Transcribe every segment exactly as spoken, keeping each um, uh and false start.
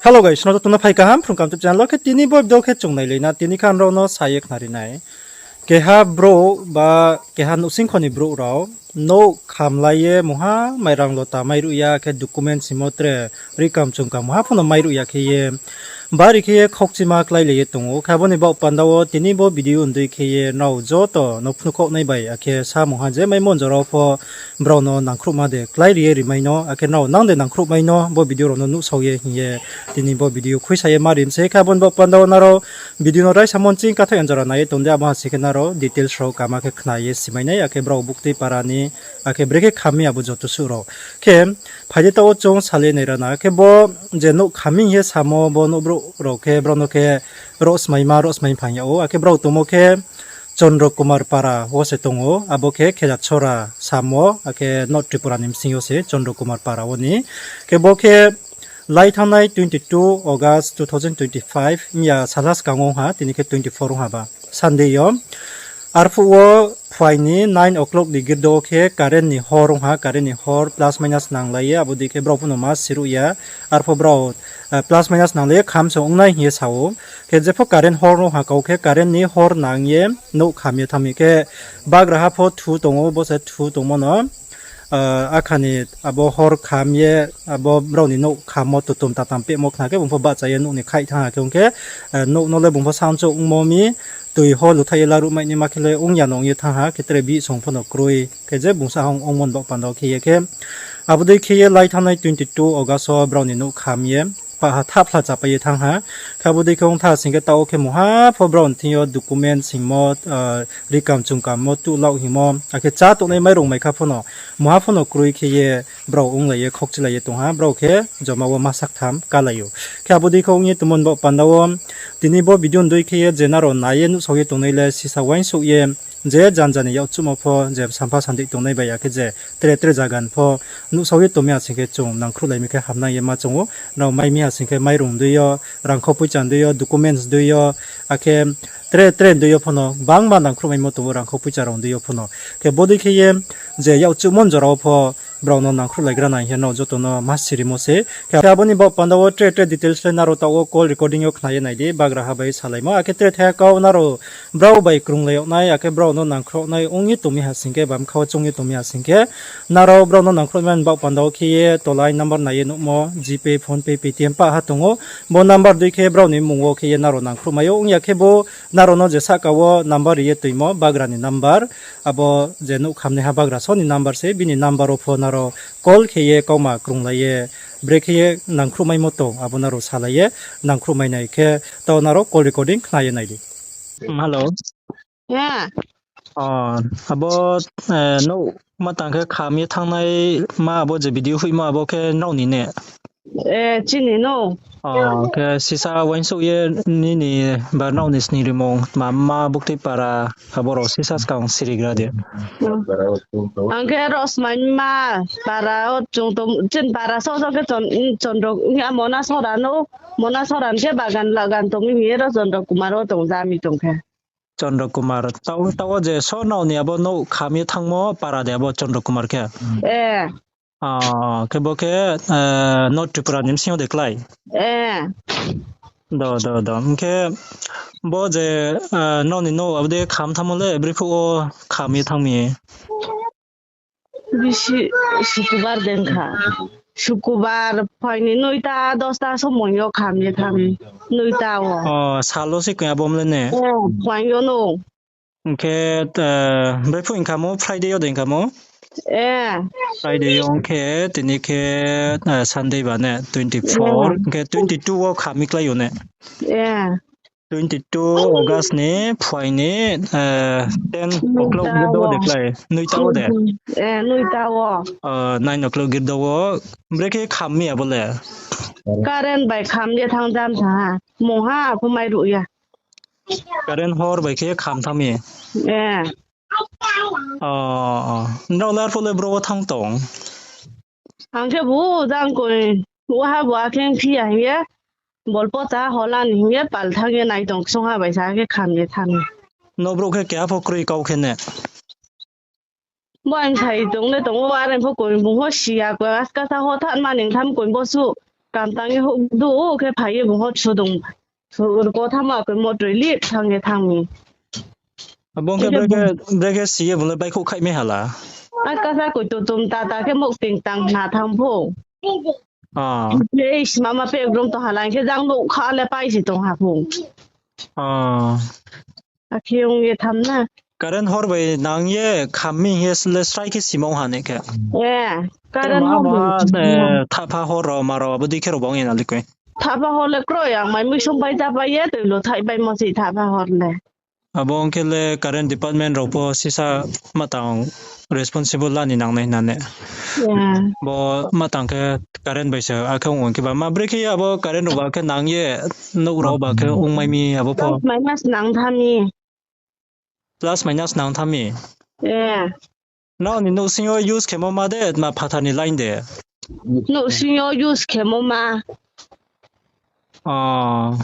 Hello guys, no joto no phai kaham Phrung Kaham YouTube channel wo. Khe tini bo video khe chung nailai na, tini khe ang rao no sa ye khnari nai. Keha brouh ba keha nouhsingkho ni brouh rao nouh khamlai ye mungha mairang lota mairuh ya, khe document simo tre rikam chungkam mungha pho no mairuh ya khe ye bari khe ye khaukchima kláilai ye tong ou. Khe abo ni baoh panda wo tini bo video ni dei khe ye nrao joto no phnuhkhaoh nai bai, akhe samung ha je maimo ni jora wo pho brao no nangkhruhma de kláiri ye rimai no, akhe nrao nang de nangkhruhmai no bo video rao no nuhsao ye hing ye tini bo video khuisa ye ma ri mi se. Khe abo ni baoh panda wo nrao video no raisamo nching kathaoh ya jora nai ye tong di, abo ha sing khe nrao details rao kama khe khna ye simai nai, akhe brao buktui para ni, akhe brekhe kham mi abo joto suh rao. Khe phai di taoh wo chung salai nai ra na, khe bo je nouh kham mi hing ye samo bo nouh brouh rao khe brao no khe Rohsmaima, Rohsmai phang yag ou, akhe brao tongmo khe Chondro Kumar para wo se tong ou, abo khe Khejasora samo, akhe North Tripura ni bsing yo se Chondro Kumar para wo ni. Khe bo khe lai thanngnai twenty two August two thousand twenty five, mia salha skang ong ha, tini khe twenty four ong ha ba, Sunday yo. Arphuh wo phuai ni nine o'clock ni girdo wo khe current ni hor ong ha, current ni hor plus minus nanglai ye, abo dei khe brao pho no ma siruh ya, arphuh brao plus minus nanglai ye kham se ong nai hing ye sa ou. Khe jepho current hor ong ha kau khe current ni hor nang ye nouh kham ye thanng mi khe bagraha pho thu tong ou, bo se thu tongmo no akha ni abo hor kham ye abo brao ni nouh khammo totom tatam pehmo khna khe bung pho bahcha ye nouh ni khaih thanng ha khe ong khe, nouh no le bung pho sanchouh ongmo mi, tui ho luthaih ye laruh mai naima khe le ong ya no ong ye thanng ha, khe tre bihsong pho no kroi khe je bung sahang ongmo ni baoh panda wo khe ye khe abo dei khe ye lai thanngnai twenty two August wo brao ni nouh kham ye pah ha thaphla chapai ye thanng ha. Khe abo dei khe ong tha sing khe taoh wo khe mungha pho brao ni thing yo document singmo, rikam chungkammo, tuhlaoh hingmo, akhe chá tongnai mairung mai kha pho no mungha pho no kroi khe ye brao onglai ye khaukchilai ye tong ha, brao khe joma wo ma saktham kálai ou. Khe abo dei khe ong ye tongmo ni baoh panda wo tini bo video ni dei khe ye je nrao nai ye nuhsao ye tongnai le sisa uaingsouh ye je janja ni yakchuhmo pho je sampha sandih tongnai bai ya khe je tre tre zaga ni pho nuhsao ye tong mi ha sing khe chung nangkhruhlai mi khe hamnang ye ma choung ou. Nrao mai mi ha sing khe mairung dei yo, rangkhau poicha dei yo, documents dei yo, akhe tre tre dei yo pho no gbangma nangkhruhmaimo tong ou, rangkhau poicha rao dei yo pho no. Khe bo dei khe ye je yakchuhmo ni jora wo pho brao no nangkhruhlaigra nai hing ye nrao joto no ma sirimo se. Khe abo ni baoh panda wo tre tre details le nrao taoh wo call recording yo khna ye nai di, bagraha bai salaimo. Akhe tre thaiha kau nrao brao bai krunglai yag nai, akhe brao no nangkhruh nai ong ye tong mi ha sing khe, bamkha wo choung ye tong mi ha sing khe, nrao brao no nangkhruh mai ni baoh panda wo khe ye tola ni number nai ye nuhmo, GPay, PhonePe, Paytm pah ha tong ou. Bo number dei khe brao ni mmung wo khe ye nrao nangkhruh mai ou. Ong ya khe bo nrao no je sahka wo number ri ye toimo, bagra ni number, abo je nouh khamnaiha bagra só ni number se, bini number wo pho nrao call khe ye kauma krunglai ye, brekhe ye nangkhruhmaimo tong, abo nrao salai ye nangkhruhmai nai khe, taoh nrao call recording khna ye nai di. Hello. Abo, nouh ma tang khe kham ye thanngnai ma abo je video hoihmo abo khe nrao ni ne? Chini no. Khe sisa uaingsouh ye nini ba nrao ni sning rimung, tma mma buktui para, abo rao sisa skang sirigra di. Ang khe Rosmai mma para wo chung tong, chini para só só khe Chon-, Chondro, amo na sora no, mona sora khe bagan lagan tong mi hing ye ro Chondro Kumar wo tong jami tong khe. Chondro Kumar, taoh, taoh wo je só nrao ni abo nouh kham ye thangmo para de abo Chondro Kumar khe? Khe bo khe, North Tripura ni bsing yo de klái? Do, do, do. Hing khe bo je, nrao ni nouh abo de kham thanngmo le brephuh wo kham ye thanng mi? Bisi, Sukubar de kha. Sukubar phaing ni noita, dosta somoi yo kham ye thanng mi. Noita wo. Sal wo se koi abo mle ne? Phaing yo no. Hing khe, brephuh hing khamo, Friday yo de hing khamo? Friday yo hing khe, tini khe, Sunday ba ne, twenty four, hing khe twenty two wo kham mi klái yo ne? Twenty two August ni phuaing ni, ten o'clock girdo de klái, noita wo de? Nine o'clock girdo wo, brekhe kham mi abo le? Current bai kham ye thanng jam sa ha, mungha pho mairuh ya. Current hor bai khe kham thanng mi? Nrao le arphuh le bro wo thanng tong? Ang khe bu jang koi, uha bu akhe phi ya hing ye, bolpo ta hola ni hing ye pal thanng ye nai tong ksung ha bai sa khe kham ye thanng. No brouh khe keha pho kroi kau khe ne? Bo ang sai tong le tong ou, are pho koi bung pho si ya koi, askasa hothat ma ning tham koi bo suh. Kam tang ye houh du o khe phai ye bung ho sudung. Su-, kotha ma khe motroi lip thang ye thang mi. Abo ong khe brekhe, brekhe si ye bung le baihkhouh khaih mai hala. Ai kasa koi tutum tata khe mouh ting tang na thang pho. Ah. Ei, mama pek brom tong hala, hing khe jang nouh kha le pai si tong ha pho. Ah. Akhe ong ye tham na. Current hor bai nang ye kham mi hing ye le srai khe simong ha ne khe. Eh, current hor bai. Thapha hor rao ma rao abo dei khe rao bang ye na likoi. Thapha hor le kroi ang mai mui song bai ta pai ye, tui lo thai bai mo si thapha hor le. Abo ong khe le current department rao pho sisa ma tang responsible la ni nang nai hna ne. Bo ma tang khe current bai se akhe ong khe ba ma brekhe ye abo current rao ba khe nang ye nouh rao ba khe ong mai mi abo pho. Plus minus nang tha mi. Plus minus nang tha mi. Eh. Nrao ni nouhsing yo use khemo ma de, ma phathar ni line de? Nouhsing yo use khemo ma. Ah.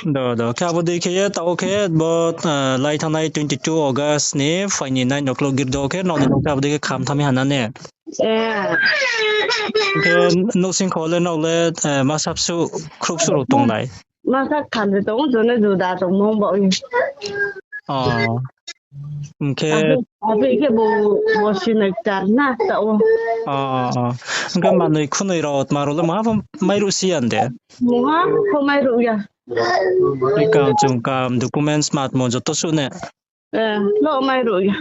Do, do. Khe abo dei khe ye, taoh khe bo, ah, lai thanngnai twenty two August ni phai ni nine o'clock girdo khe, nrao ni nouh khe abo dei khe kham tha mi ha na ne? Eh. Khe nouhsing kho le nrao le, eh, ma sapsuh, khruhsuh rao tong nai? Ma sa kham se tong, jone juda tongmo baoh ye. Ah. Hing khe abo khe bo, bo sinai char na taoh. Ah, ah, ah. Hing khe manoi khunoi rao tma rao le maha pho mairuh si ya de? Maha pho mairuh ya. Ri kam chung kam documents ma tmo joto suh ne? Eh, lo mairuh ya.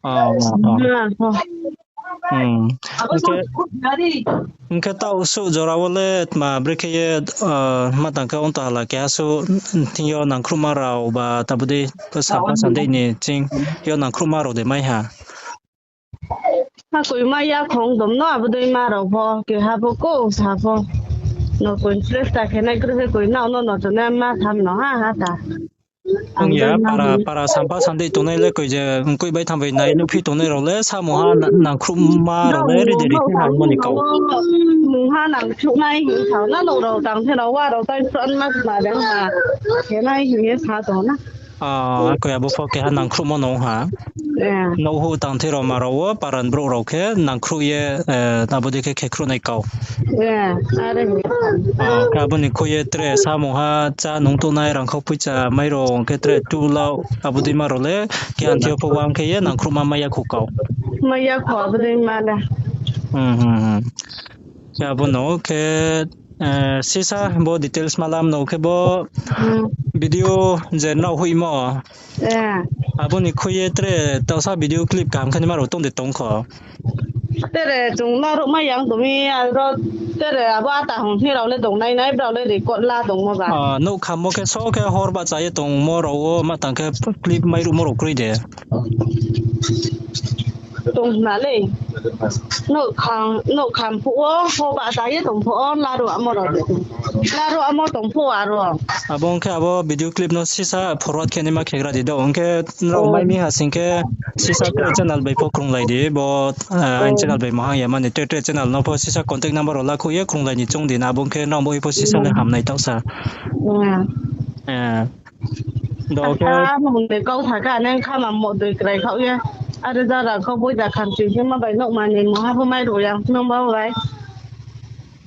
Ah, ah, ah. Hing khe, hing khe taoh suh jora wo le tma brekhe ye, ah, ma tang khe ong tong hala keha suh thing yo nangkhruhma rao ba abo dei sapha sandei ni ching yo nangkhruhma rao de mai ha. Akoi mai ya khong dom no abo dei ma rao pho, keha pho ko sa pho. No koi interest ta khe nai kroi khe koi nao no no to nai ma tham no ha ha ta. Ong ya, para, para sampha sandei tongnai le koi je, mkoih bai tham bai nai nuhphi tongnai rao le, samungha na-, nangkhruhma rao le, ri de ri khe nangmo ni kau. Mungha nangkhruhnai hing sao na, nouh rao tang khe rao wa rao tai front ma ma de ha. Khe nai hing ye sa tong na. Ah, koi abo pho keha nangkhruhmo no ha. Nouh houh tang the rao ma rao wo, paran brouh rao khe nangkhruh ye, eh, abo dei khe khe khruhnai kau. Khe abo ni khui ye tre samungha chá nung tongnai rangkhau poicha mairung khe tre tu lau abo dei ma rao le keha thing yo pho wang khe ye nangkhruhma mai ya kho kau. Mai ya kho abo dei ma le. Khe abo no khe, eh, sisa bo details ma lam no khe bo video je nrao hoihmo. Abo ni khui ye tre taohsa video clip kaham khe ni ma rao tong de tong kho. Tere chung laruh mai yang tong mi, aro tere abo ata hong thing rao le tong nai nai, brao le record la tongmo ba. Ah, nouh khammo khe so khe hor bahcha ye tongmo rao wo ma tang khe clip mairuhmo rao kroi de. Tong na le. Nouh kham, nouh kham phuh wo, hor bahcha ye tong phuh wo, laruh amo rao de. Laruh amo tong phuh aro. Abo ong khe abo video clip no sisa forward khe naima khegra di do. Ong khe nrao mai mi ha sing khe sisa tre channel bai pho krunglai di. Bo, eh, aini channel bai mahang ya mani tre tre channel no pho sisa contact number rao lakhouh ye krunglai ni choung di na. Abo ong khe nrao bo pho sisa le hamnai taohsa. Do khe mung de kau tha kha, nang kha ma mo doi krai khaoh ye. Are jara kau boi da kham ching khe ma bai nouh ma ni mungha pho mairuh ya, nung ba bai.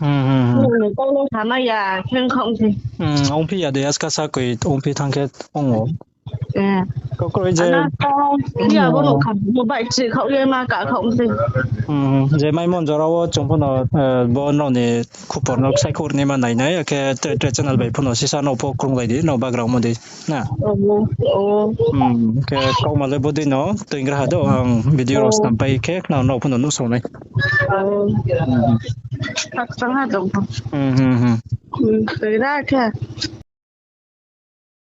Mung ni kau no tha mai ya, kheng khaoh se. Ongphi ya de, aska sa koi ongphi thanng khe ong o. Kau kroi je. Abo no kha, bo bai chi khaoh ye ma ka khaoh se. Je maimon jora wo chung pho no, eh, bo nrao ni khupor no ksaihkhouh naima nai nai, akhe tre tre channel bai pho no sisa no pho krunglai di, no background mo di. Na? Khe kauma le bodei no toingra ha do, ang video rao snam pai khe khna nrao pho no nuhsao nai. Khakchang ha do. Toingra khe.